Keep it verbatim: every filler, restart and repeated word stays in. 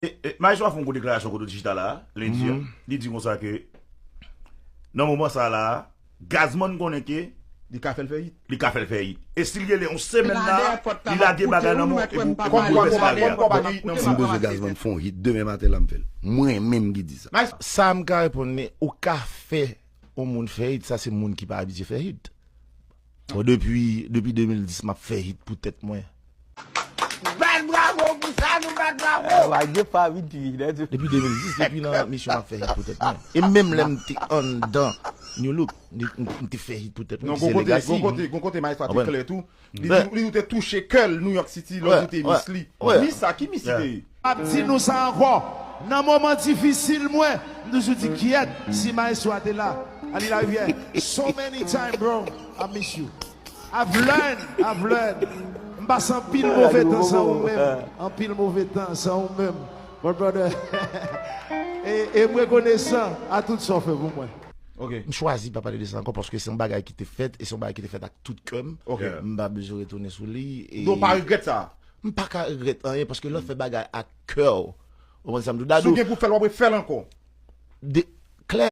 E, e, Maestro a fè yon gwo deklarasyon kote l chita la, lendi an. Li di konsa ke nan moman sa la, Gazman konnen ke li ka fè l fè hit. Li ka fè l fè hit. E si l rele yon semèn la, li lage bagay nan men w epi w boulvèse karyè a. Si m bezwen Gazman fè yon hit, demen maten la m fè l. Mwen menm ki di sa. Sa m ka reponn li, ou ka fè yon moun fè hit, sa se moun ki pa abitye fè hit. Bon, depi, depi de mil dis, m ap fè hit pou tèt mwen. Bat bravo pou sa, nou bat bravo. Wage pa vin pi. Depi de mil dis, depi nan misyon m ap fè hit pou tèt mwen. E menm lè m te anndan New Look, m te fè hit pou tèt mwen. Non, gon kote, gon kote, gon kote Maestro te klè tou. Li di ou te touche kè l New York City lè ou te miss li. Miss sa, ki miss li te ye? M ap di nou sa ankò. Nan moman difisil mwen, m toujou di kyèt, si Maestro a te la, Annie Larivière, so many time, bro, I miss you. I've learned, I've learned. M pase anpil move tan san ou menm. Anpil move tan san ou menm. My brother. E, e m rekonesan a tout sa w fè pou mwen. M chwazi pa pale de sa ankò paske se yon bagay ki te fèt e se yon bagay ki te fèt ak tout kè m. M pa bezwen retounen sou li. E... Donk w pa regrèt sa? M pa ka regrèt anyen paske lè w fè bagay ak kè w, ou konprann sa m di w? Dadou. Si w gen pou fè l, w ap refè l ankò. De,